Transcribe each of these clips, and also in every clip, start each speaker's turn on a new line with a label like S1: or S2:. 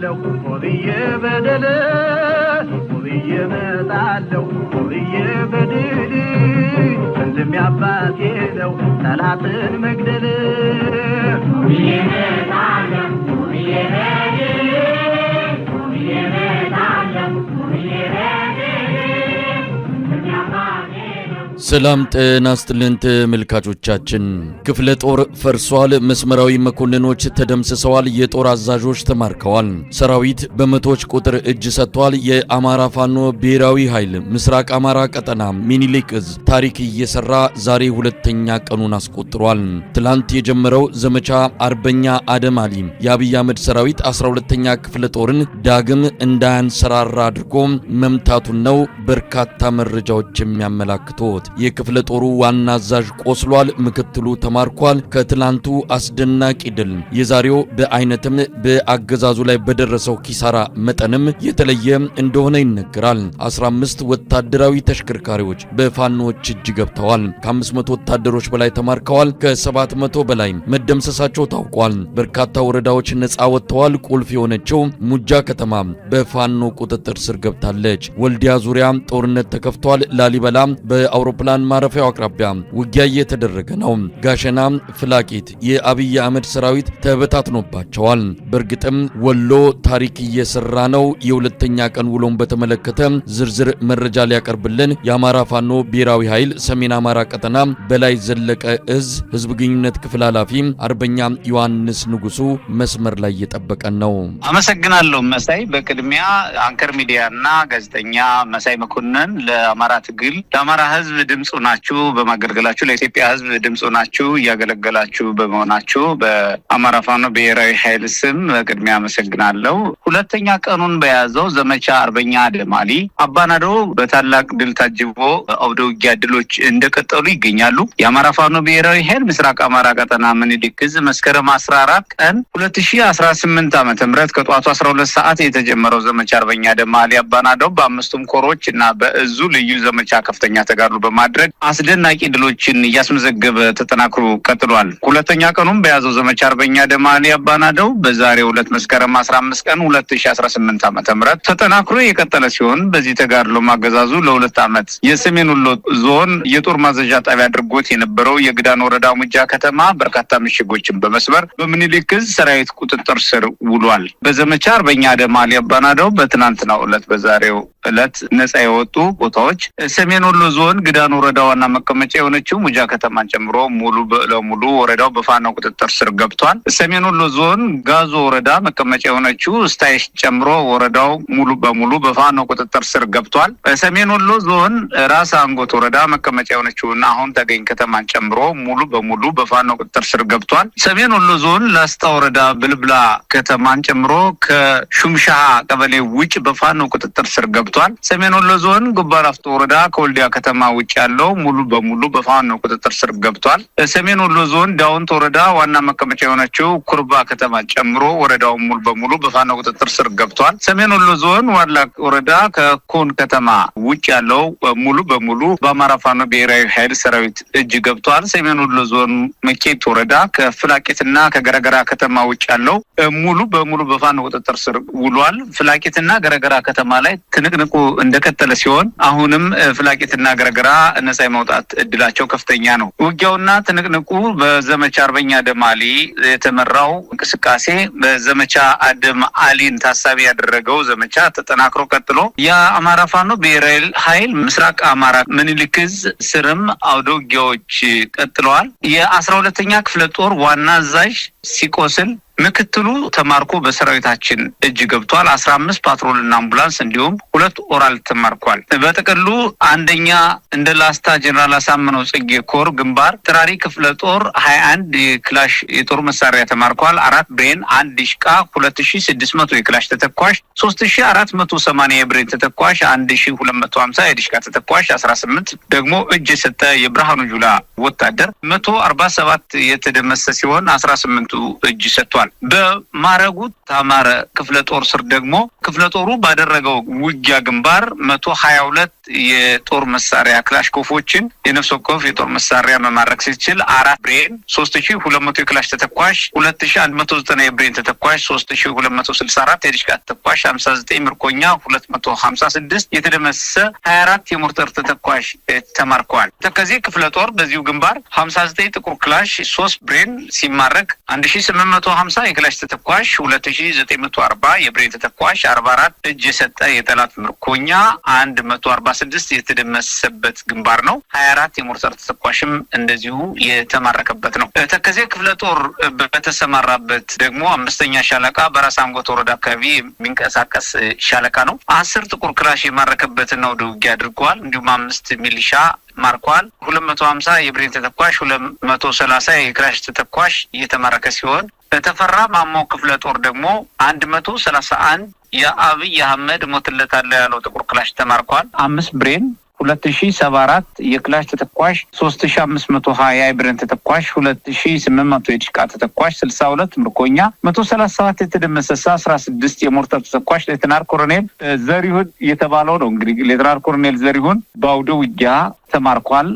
S1: እመጣለሁ ሆብዬ በደል፣ ሆብዬ እመጣለሁ ሆብዬ በድል። ጥንትም ያባቴ ነው ጠላትን መግደል።
S2: ሰላም ጤና ይስጥልን ተመልካቾቻችን። ክፍለ ጦር ፈርሷል። መስመራዊ መኮንኖች ተደምስሰዋል። የጦር አዛዦች ተማርከዋል። ሰራዊት በመቶዎች ቁጥር እጅ ሰጥቷል። የአማራ ፋኖ ብሔራዊ ኃይል ምስራቅ አማራ ቀጠና ሚኒሊክ እዝ ታሪክ እየሰራ ዛሬ ሁለተኛ ቀኑን አስቆጥሯል። ትላንት የጀመረው ዘመቻ አርበኛ አደም አሊ የአብይ አህመድ ሰራዊት 12ኛ ክፍለ ጦርን ዳግም እንዳያንሰራራ አድርጎ መምታቱን ነው በርካታ መረጃዎች የሚያመላክቱት። የክፍለ ጦሩ ዋና አዛዥ ቆስሏል፣ ምክትሉ ተማርኳል። ከትላንቱ አስደናቂ ድል የዛሬው በአይነትም በአገዛዙ ላይ በደረሰው ኪሳራ መጠንም የተለየ እንደሆነ ይነገራል። 15 ወታደራዊ ተሽከርካሪዎች በፋኖዎች እጅ ገብተዋል። ከ500 ወታደሮች በላይ ተማርከዋል። ከ700 በላይ መደምሰሳቸው ታውቋል። በርካታ ወረዳዎች ነፃ ወጥተዋል። ቁልፍ የሆነችው ሙጃ ከተማ በፋኖ ቁጥጥር ስር ገብታለች። ወልዲያ ዙሪያ ጦርነት ተከፍቷል። ላሊበላ በአውሮፕላን ማረፊያው አቅራቢያ ውጊያ እየተደረገ ነው። ጋሸና፣ ፍላቂት የአብይ አህመድ ሰራዊት ተበታትኖባቸዋል። በእርግጥም ወሎ ታሪክ እየሰራ ነው። የሁለተኛ ቀን ውሎን በተመለከተ ዝርዝር መረጃ ሊያቀርብልን የአማራ ፋኖ ብሔራዊ ኃይል ሰሜን አማራ ቀጠና በላይ ዘለቀ እዝ ህዝብ ግንኙነት ክፍል ኃላፊ አርበኛ ዮሐንስ ንጉሱ መስመር ላይ እየጠበቀን ነው።
S3: አመሰግናለሁ መሳይ። በቅድሚያ አንከር ሚዲያ እና ጋዜጠኛ መሳይ መኮንን ለአማራ ትግል፣ ለአማራ ህዝብ ድምፅ ናችሁ በማገልገላችሁ፣ ለኢትዮጵያ ህዝብ ድምፅ ናችሁ እያገለገላችሁ በመሆናችሁ በአማራ ፋኖ ብሔራዊ ኃይል ስም በቅድሚያ አመሰግናለሁ። ሁለተኛ ቀኑን በያዘው ዘመቻ አርበኛ አደም አሊ አባናዶ በታላቅ ድል ታጅቦ አውደ ውጊያ ድሎች እንደቀጠሉ ይገኛሉ። የአማራ ፋኖ ብሔራዊ ኃይል ምስራቅ አማራ ቀጠና ምኒልክ ዕዝ መስከረም 14 ቀን 2018 ዓ.ም ከጠዋቱ 12 ሰዓት የተጀመረው ዘመቻ አርበኛ አደም አሊ አባናዶ በአምስቱም ኮሮች እና በእዙ ልዩ ዘመቻ ከፍተኛ ተጋድሎ በማድረግ አስደናቂ ድሎችን እያስመዘገበ ተጠናክሮ ቀጥሏል። ሁለተኛ ቀኑን በያዘው ዘመቻ አርበኛ አደም አሊ አባናደው በዛሬው ዕለት መስከረም 15 ቀን 2018 ዓ.ም ተጠናክሮ የቀጠለ ሲሆን፣ በዚህ ተጋድሎ አገዛዙ ለ2 ዓመት የሰሜን ወሎ ዞን የጦር ማዘዣ ጣቢያ አድርጎት የነበረው የግዳን ወረዳ ሙጃ ከተማ በርካታ ምሽጎችን በመስበር በምኒልክ ዕዝ ሰራዊት ቁጥጥር ስር ውሏል። በዘመቻ አርበኛ አደም አሊ አባናደው በትናንትናው ዕለት በዛሬው ዕለት ነጻ የወጡ ቦታዎች ሰሜን ወሎ ዞን ግዳን ወረዳ ዋና መቀመጫ የሆነችው ሙጃ ከተማን ጨምሮ ሙሉ ለሙሉ ወረዳው በፋኖ ቁጥጥር ስር ገብቷል። ሰሜን ወሎ ዞን ጋዞ ወረዳ መቀመጫ የሆነችው ስታይሽ ጨምሮ ወረዳው ሙሉ በሙሉ በፋኖ ቁጥጥር ስር ገብቷል። ሰሜን ወሎ ዞን ራስ አንጎት ወረዳ መቀመጫ የሆነችውን አሁን ተገኝ ከተማን ጨምሮ ሙሉ በሙሉ በፋኖ ቁጥጥር ስር ገብቷል። ሰሜን ወሎ ዞን ላስታ ወረዳ ብልብላ ከተማን ጨምሮ ከሹምሻሃ ቀበሌ ውጭ በፋኖ ቁጥጥር ስር ገብቷል። ሰሜን ወሎ ዞን ጉባላፍቶ ወረዳ ከወልዲያ ከተማ ውጭ ያለው ሙሉ በሙሉ በፋኖ ቁጥጥር ስር ገብቷል። ሰሜን ወሎ ዞን ዳውንት ወረዳ ዋና መቀመጫ የሆነችው ኩርባ ከተማ ጨምሮ ወረዳው ሙሉ በሙሉ በፋኖ ቁጥጥር ስር ገብቷል። ሰሜን ወሎ ዞን ዋድላ ወረዳ ከኮን ከተማ ውጭ ያለው ሙሉ በሙሉ በአማራ ፋኖ ብሔራዊ ኃይል ሰራዊት እጅ ገብቷል። ሰሜን ወሎ ዞን መቄት ወረዳ ከፍላቄትና ከገረገራ ከተማ ውጭ ያለው ሙሉ በሙሉ በፋኖ ቁጥጥር ስር ውሏል። ፍላቄትና ገረገራ ከተማ ላይ ትንቅንቁ እንደቀጠለ ሲሆን፣ አሁንም ፍላቄትና ገረገራ ነጻ የመውጣት እድላቸው ከፍተኛ ነው። ውጊያውና ትንቅንቁ በዘመቻ አርበኛ አደም አሊ የተመራው እንቅስቃሴ፣ በዘመቻ አደም አሊን ታሳቢ ያደረገው ዘመቻ ተጠናክሮ ቀጥሎ የአማራ ፋኖ ብሔራዊ ኃይል ምስራቅ አማራ ምኒልክ ዕዝ ስርም አውደ ውጊያዎች ቀጥለዋል። የ12ኛ ክፍለ ጦር ዋና አዛዥ ሲቆስል ምክትሉ ተማርኮ በሰራዊታችን እጅ ገብቷል። 15 ፓትሮልና አምቡላንስ እንዲሁም 2 ኦራል ተማርኳል። በጥቅሉ አንደኛ እንደ ላስታ ጀኔራል አሳምነው ጽጌ ኮር ግንባር ጥራሪ ክፍለ ጦር 21 የክላሽ የጦር መሳሪያ ተማርኳል። 4 ብሬን፣ 1 ዲሽቃ፣ 2600 የክላሽ ተተኳሽ፣ 3480 የብሬን ተተኳሽ፣ 1250 የዲሽቃ ተተኳሽ፣ 18 ደግሞ እጅ የሰጠ የብርሃኑ ጁላ ወታደር፣ 147 የተደመሰ ሲሆን 18ቱ እጅ ሰጥቷል። ተመልክቷል። በማረጉ ታማረ ክፍለ ጦር ስር ደግሞ ክፍለ ጦሩ ባደረገው ውጊያ ግንባር 122 የጦር መሳሪያ ክላሽኮፎችን የነፍስ ወከፍ የጦር መሳሪያ መማረክ ሲችል 4 ብሬን፣ 3200 የክላሽ ተተኳሽ፣ 2190 የብሬን ተተኳሽ፣ 3264 የዲሽቃ ተተኳሽ፣ 59 ምርኮኛ፣ 256 የተደመሰሰ፣ 24 የሞርተር ተተኳሽ ተማርከዋል። ተከዜ ክፍለ ጦር በዚሁ ግንባር 59 ጥቁር ክላሽ፣ 3 ብሬን ሲማረክ 1850 የክላሽ ተተኳሽ፣ 2940 የብሬን ተተኳሽ፣ 44 እጅ የሰጠ የጠላት ምርኮኛ፣ 146 የተደመሰሰበት ግንባር ነው። 24 የሞርተር ተተኳሽም እንደዚሁ የተማረከበት ነው። ተከዜ ክፍለ ጦር በተሰማራበት ደግሞ 5ኛ ሻለቃ በራስ አንጎት ወረዳ አካባቢ የሚንቀሳቀስ ሻለቃ ነው። 10 ጥቁር ክላሽ የማረከበትን ነው ውጊያ አድርገዋል። እንዲሁም 5 ሚሊሻ ማርከዋል። 250 የብሬን ተተኳሽ፣ 230 የክላሽ ተተኳሽ እየተማረከ ሲሆን በተፈራ ማሞ ክፍለ ጦር ደግሞ 131 የአብይ አህመድ ሞትለታለሁ ያለው ጥቁር ክላሽ ተማርኳል። 5 ብሬን፣ 2074 የክላሽ ተተኳሽ፣ 3520 የብሬን ተተኳሽ፣ 2800 የዲሽቃ ተተኳሽ፣ 62 ምርኮኛ፣ 137 የተደመሰሰ፣ 16 የሞርተር ተተኳሽ ሌተናል ኮሎኔል ዘሪሁን የተባለው ነው። እንግዲህ ሌተናል ኮሎኔል ዘሪሁን በአውደ ውጊያ ተማርኳል።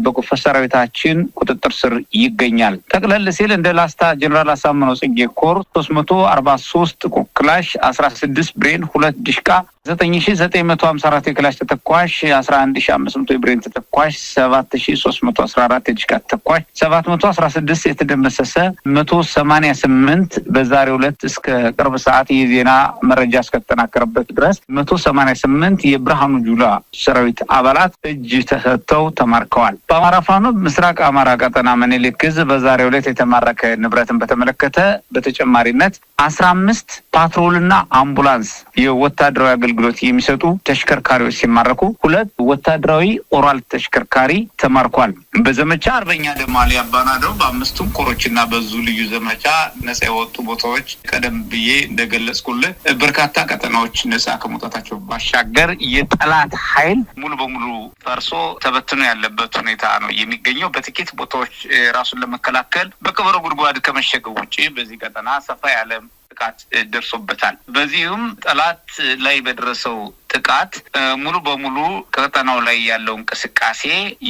S3: በቁፈ ሰራዊታችን ቁጥጥር ስር ይገኛል። ጠቅለል ሲል እንደ ላስታ ጀነራል አሳምነው ጽጌ ኮር 343 ጥቁር ክላሽ፣ 16 ብሬን፣ 2 ዲሽቃ፣ 9954 የክላሽ ተተኳሽ፣ 11500 የብሬን ተተኳሽ፣ 7314 የዲሽቃ ተተኳሽ፣ 716 የተደመሰሰ፣ 188 በዛሬው ዕለት እስከ ቅርብ ሰዓት የዜና መረጃ እስከተጠናከረበት ድረስ 188 የብርሃኑ ጁላ ሰራዊት አባላት እጅ ተሰጥተው ተማርከዋል። በአማራ ፋኖ ምስራቅ አማራ ቀጠና ምኒልክ ዕዝ በዛሬው ዕለት የተማረከ ንብረትን በተመለከተ በተጨማሪነት 15 ፓትሮልና አምቡላንስ የወታደራዊ አገልግሎት የሚሰጡ ተሽከርካሪዎች ሲማረኩ 2 ወታደራዊ ኦራል ተሽከርካሪ ተማርኳል። በዘመቻ አርበኛ ደማሊ አባናደው በአምስቱም ኮሮችና በዙ ልዩ ዘመቻ ነጻ የወጡ ቦታዎች ቀደም ብዬ እንደገለጽኩልህ በርካታ ቀጠናዎች ነጻ ከመውጣታቸው ባሻገር የጠላት ኃይል ሙሉ በሙሉ ፈርሶ ተበትኖ ያለበት ሁኔታ ነው የሚገኘው። በጥቂት ቦታዎች ራሱን ለመከላከል በቀበሮ ጉድጓድ ከመሸገው ውጪ በዚህ ቀጠና ሰፋ ያለ ጥቃት ደርሶበታል። በዚህም ጠላት ላይ በደረሰው ጥቃት ሙሉ በሙሉ ቀጠናው ላይ ያለው እንቅስቃሴ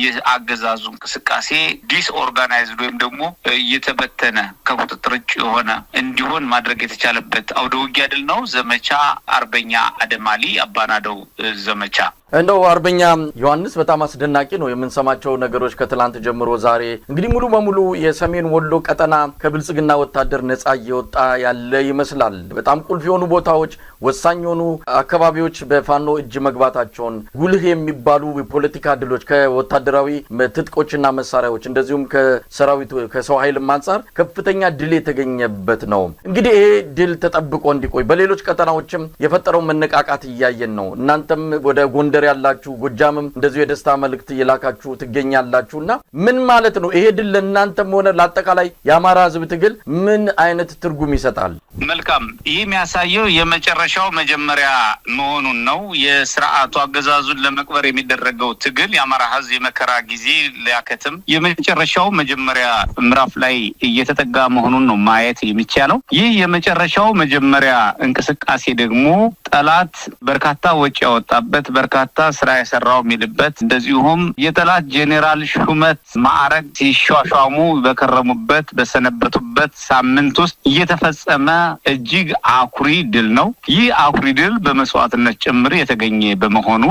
S3: የአገዛዙ እንቅስቃሴ disorganized ወይም ደግሞ እየተበተነ ከቁጥጥር ውጭ የሆነ እንዲሆን ማድረግ የተቻለበት አውደ ውጊያ ድል ነው። ዘመቻ አርበኛ አደማሊ አባናደው ዘመቻ።
S2: እንደው አርበኛ ዮሐንስ በጣም አስደናቂ ነው የምንሰማቸው ነገሮች ከትላንት ጀምሮ ዛሬ እንግዲህ ሙሉ በሙሉ የሰሜን ወሎ ቀጠና ከብልጽግና ወታደር ነጻ እየወጣ ያለ ይመስላል። በጣም ቁልፍ የሆኑ ቦታዎች፣ ወሳኝ የሆኑ አካባቢዎች በፋኖ እጅ መግባታቸውን፣ ጉልህ የሚባሉ የፖለቲካ ድሎች ከወታደራዊ ትጥቆችና መሳሪያዎች እንደዚሁም ከሰራዊቱ ከሰው ኃይልም አንጻር ከፍተኛ ድል የተገኘበት ነው። እንግዲህ ይሄ ድል ተጠብቆ እንዲቆይ በሌሎች ቀጠናዎችም የፈጠረው መነቃቃት እያየን ነው። እናንተም ወደ ጎንደር ያላችሁ፣ ጎጃምም እንደዚሁ የደስታ መልእክት እየላካችሁ ትገኛላችሁና ምን ማለት ነው ይሄ ድል ለእናንተም ሆነ ለአጠቃላይ የአማራ ሕዝብ ትግል ምን አይነት ትርጉም ይሰጣል?
S3: መልካም። ይህ የሚያሳየው የመጨረሻው መጀመሪያ መሆኑን ነው። የስርዓቱ አገዛዙን ለመቅበር የሚደረገው ትግል የአማራ ሕዝብ የመከራ ጊዜ ሊያከትም የመጨረሻው መጀመሪያ ምዕራፍ ላይ እየተጠጋ መሆኑን ነው ማየት የሚቻለው። ይህ የመጨረሻው መጀመሪያ እንቅስቃሴ ደግሞ ጠላት በርካታ ወጪ ያወጣበት፣ በርካታ ስራ የሰራው የሚልበት፣ እንደዚሁም የጠላት ጄኔራል ሹመት ማዕረግ ሲሿሿሙ በከረሙበት በሰነበቱበት ሳምንት ውስጥ እየተፈጸመ እጅግ አኩሪ ድል ነው። ይህ አኩሪ ድል በመስዋዕትነት ጭምር የተገኘ በመሆኑ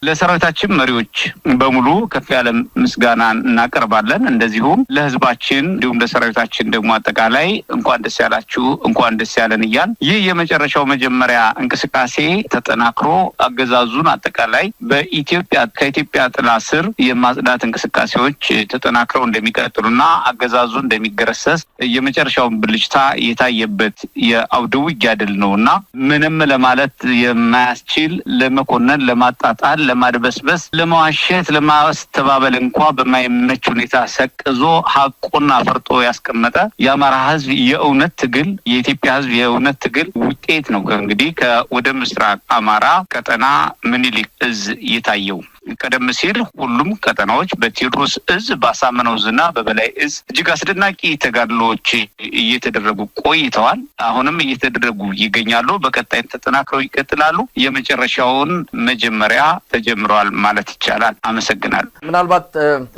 S3: ለሰራዊታችን መሪዎች በሙሉ ከፍ ያለ ምስጋና እናቀርባለን። እንደዚሁም ለህዝባችን እንዲሁም ለሰራዊታችን ደግሞ አጠቃላይ እንኳን ደስ ያላችሁ፣ እንኳን ደስ ያለን እያል ይህ የመጨረሻው መጀመሪያ እንቅስቃሴ ተጠናክሮ አገዛዙን አጠቃላይ በኢትዮጵያ ከኢትዮጵያ ጥላ ስር የማጽዳት እንቅስቃሴዎች ተጠናክረው እንደሚቀጥሉና አገዛዙ እንደሚገረሰስ የመጨረሻውን ብልጭታ የታየበት የአውደ ውጊያ ድል ነውና ምንም ለማለት የማያስችል፣ ለመኮነን፣ ለማጣጣል፣ ለማድበስበስ፣ ለመዋሸት፣ ለማስተባበል እንኳ በማይመች ሁኔታ ሰቅዞ ሀቁን አፍርጦ ያስቀመጠ የአማራ ህዝብ የእውነት ትግል፣ የኢትዮጵያ ህዝብ የእውነት ትግል ውጤት ነው። እንግዲህ ወደ ምስራቅ አማራ ቀጠና ምኒልክ እዝ የታየው። ቀደም ሲል ሁሉም ቀጠናዎች በቴዎድሮስ እዝ፣ በአሳምነው እዝና በበላይ እዝ እጅግ አስደናቂ ተጋድሎዎች እየተደረጉ ቆይተዋል። አሁንም እየተደረጉ ይገኛሉ። በቀጣይ ተጠናክረው ይቀጥላሉ። የመጨረሻውን መጀመሪያ ተጀምረዋል ማለት ይቻላል። አመሰግናለሁ።
S2: ምናልባት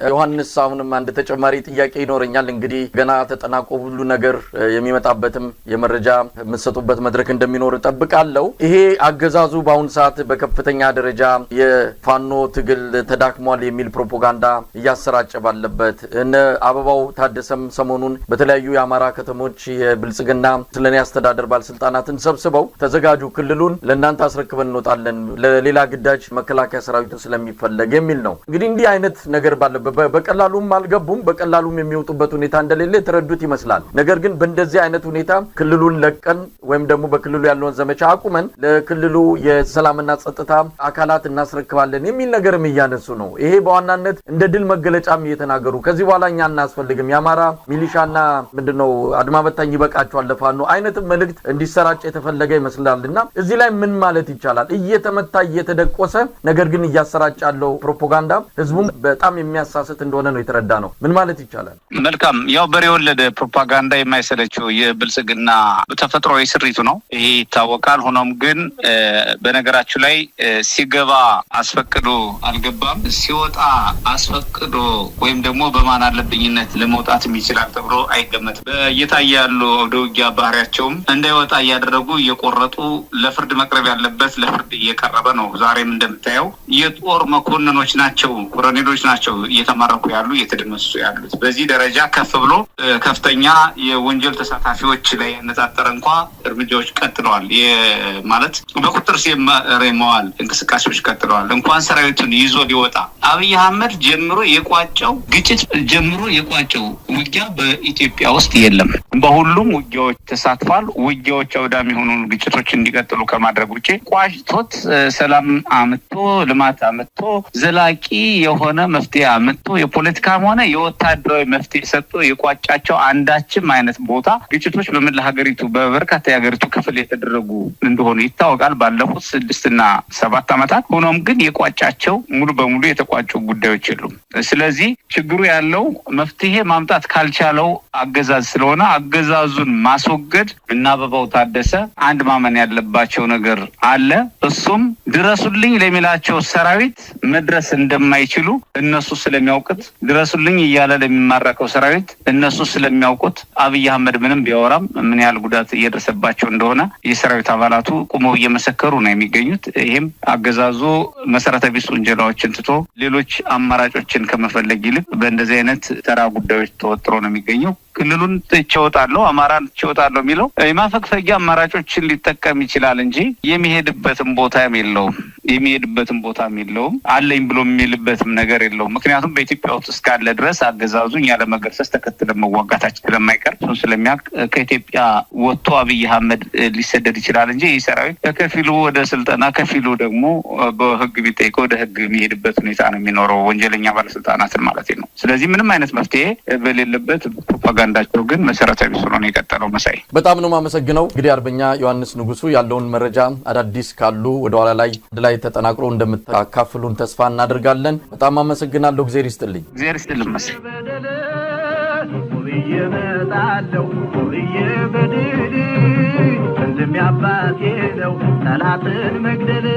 S2: ዮሐንስ፣ አሁንም አንድ ተጨማሪ ጥያቄ ይኖረኛል። እንግዲህ ገና ተጠናቆ ሁሉ ነገር የሚመጣበትም የመረጃ የምትሰጡበት መድረክ እንደሚኖር እጠብቃለሁ። ይሄ አገዛዙ በአሁኑ ሰዓት በከፍተኛ ደረጃ የፋኖ ትግል ተዳክሟል የሚል ፕሮፓጋንዳ እያሰራጨ ባለበት፣ እነ አበባው ታደሰም ሰሞኑን በተለያዩ የአማራ ከተሞች የብልጽግና ስለኔ አስተዳደር ባለስልጣናትን ሰብስበው ተዘጋጁ፣ ክልሉን ለእናንተ አስረክበን እንወጣለን፣ ለሌላ ግዳጅ መከላከያ ሰራዊቱ ስለሚፈለግ የሚል ነው። እንግዲህ እንዲህ አይነት ነገር ባለበት በቀላሉም አልገቡም፣ በቀላሉም የሚወጡበት ሁኔታ እንደሌለ የተረዱት ይመስላል። ነገር ግን በእንደዚህ አይነት ሁኔታ ክልሉን ለቀን ወይም ደግሞ በክልሉ ያለውን ዘመቻ አቁመን ለክልሉ የሰላምና ጸጥታ አካላት እናስረክባለን የሚል ነገርም እያነሱ ነው። ይሄ በዋናነት እንደ ድል መገለጫም እየተናገሩ ከዚህ በኋላ እኛ እናስፈልግም፣ የአማራ ሚሊሻና ምንድነው አድማ በታኝ ይበቃቸዋል ለፋኖ አይነትም መልእክት እንዲሰራጭ የተፈለገ ይመስላል። እና እዚህ ላይ ምን ማለት ይቻላል? እየተመታ እየተደቆሰ ነገር ግን እያሰራጭ ያለው ፕሮፓጋንዳ ህዝቡም በጣም የሚያሳስት እንደሆነ ነው የተረዳ ነው። ምን ማለት ይቻላል?
S3: መልካም፣ ያው በሬ የወለደ ፕሮፓጋንዳ የማይሰለቸው የብልጽግና ተፈጥሯዊ ስሪቱ ነው። ይሄ ይታወቃል። ሆኖም ግን በነገራችሁ ላይ ሲገባ አስፈቅዶ አልገባም፣ ሲወጣ አስፈቅዶ ወይም ደግሞ በማን አለብኝነት ለመውጣትም ይችላል ተብሎ አይገመትም። እየታየ ያሉ አውደ ውጊያ ባህሪያቸውም እንዳይወጣ እያደረጉ እየቆረጡ ለፍርድ መቅረብ ያለበት ለፍርድ እየቀረበ ነው። ዛሬም እንደምታየው የጦር መኮንኖች ናቸው፣ ኮሎኔሎች ናቸው እየተማረኩ ያሉ፣ እየተደመሰሱ ያሉት። በዚህ ደረጃ ከፍ ብሎ ከፍተኛ የወንጀል ተሳታፊዎች ላይ ያነጣጠረ እንኳ እርምጃዎች ቀጥለዋል። ማለት በቁጥር ስር የመዋል እንቅስቃሴዎች ቀጥለዋል። እንኳን ሰራዊቱን ይዞ ሊወጣ አብይ አህመድ ጀምሮ የቋጨው ግጭት፣ ጀምሮ የቋጨው ውጊያ በኢትዮጵያ ውስጥ የለም። በሁሉም ውጊያዎች ተሳትፏል። ውጊያዎች አውዳሚ የሆኑ ግጭቶች እንዲቀጥሉ ከማድረግ ውጭ ቋጭቶት ሰላም አምጥቶ፣ ልማት አምጥቶ፣ ዘላቂ የሆነ መፍትሄ አምጥቶ፣ የፖለቲካም ሆነ የወታደራዊ መፍትሄ ሰጥቶ የቋጫቸው አንዳችም አይነት ቦታ ግጭቶች በመላ ሀገሪቱ በበርካታ የሀገሪቱ ክፍል የተደረጉ እንደሆኑ ይታወቃል ባለፉት 6 እና 7 ዓመታት። ሆኖም ግን የቋጫቸው ሙሉ በሙሉ የተቋጩ ጉዳዮች የሉም። ስለዚህ ችግሩ ያለው መፍትሄ ማምጣት ካልቻለው አገዛዝ ስለሆነ አገዛዙን ማስወገድ እና አበባው ታደሰ አንድ ማመን ያለባቸው ነገር አለ። እሱም ድረሱልኝ ለሚላቸው ሰራዊት መድረስ እንደማይችሉ እነሱ ስለሚያውቁት፣ ድረሱልኝ እያለ ለሚማረከው ሰራዊት እነሱ ስለሚያውቁት፣ አብይ አህመድ ምንም ቢያወራም ምን ያህል ጉዳት እየደረሰባቸው እንደሆነ የሰራዊት አባላቱ ቁመው እየመሰከሩ ነው የሚገኙት። ይህም አገዛዙ መሰረተ ቢስ ውንጀላዎችን ትቶ ሌሎች አማራጮችን ከመፈለግ ይልቅ በእንደዚህ አይነት ተራ ጉዳዮች ተወጥሮ ነው የሚገኘው። ክልሉን ትቼ እወጣለሁ፣ አማራን ትቼ እወጣለሁ የሚለው የማፈግፈጊያ አማራጮችን ሊጠቀም ይችላል እንጂ የሚሄድበትም ቦታም የለውም። የሚሄድበትም ቦታም የለውም። አለኝ ብሎ የሚልበትም ነገር የለውም። ምክንያቱም በኢትዮጵያ ውስጥ እስካለ ድረስ አገዛዙ እኛ ለመገርሰስ ተከትለን መዋጋታችን ስለማይቀር እሱን ስለሚያውቅ ከኢትዮጵያ ወጥቶ አብይ አህመድ ሊሰደድ ይችላል እንጂ ይህ ሰራዊት ከፊሉ ወደ ስልጠና ከፊሉ ደግሞ በህግ ቢጠይቀው ወደ ህግ የሚሄድበት ሁኔታ ነው የሚኖረው፣ ወንጀለኛ ባለስልጣናትን ማለት ነው። ስለዚህ ምንም አይነት መፍትሄ በሌለበት ፕሮፓጋንዳቸው ግን መሰረተ ቢስ ሆኖ ነው የቀጠለው። መሳይ።
S2: በጣም ነው የማመሰግነው። እንግዲህ አርበኛ ዮሐንስ ንጉሱ፣ ያለውን መረጃ አዳዲስ ካሉ ወደኋላ ላይ አንድ ላይ ተጠናቅሮ እንደምታካፍሉን ተስፋ እናደርጋለን። በጣም አመሰግናለሁ። እግዜር ይስጥልኝ።
S3: እግዚአብሔር ይስጥልን መሳይ።
S1: በደል ውብዬ እመጣለሁ ውብዬ በድል፣ ወንድሜ አባቴ ነው ጠላትን መግደል።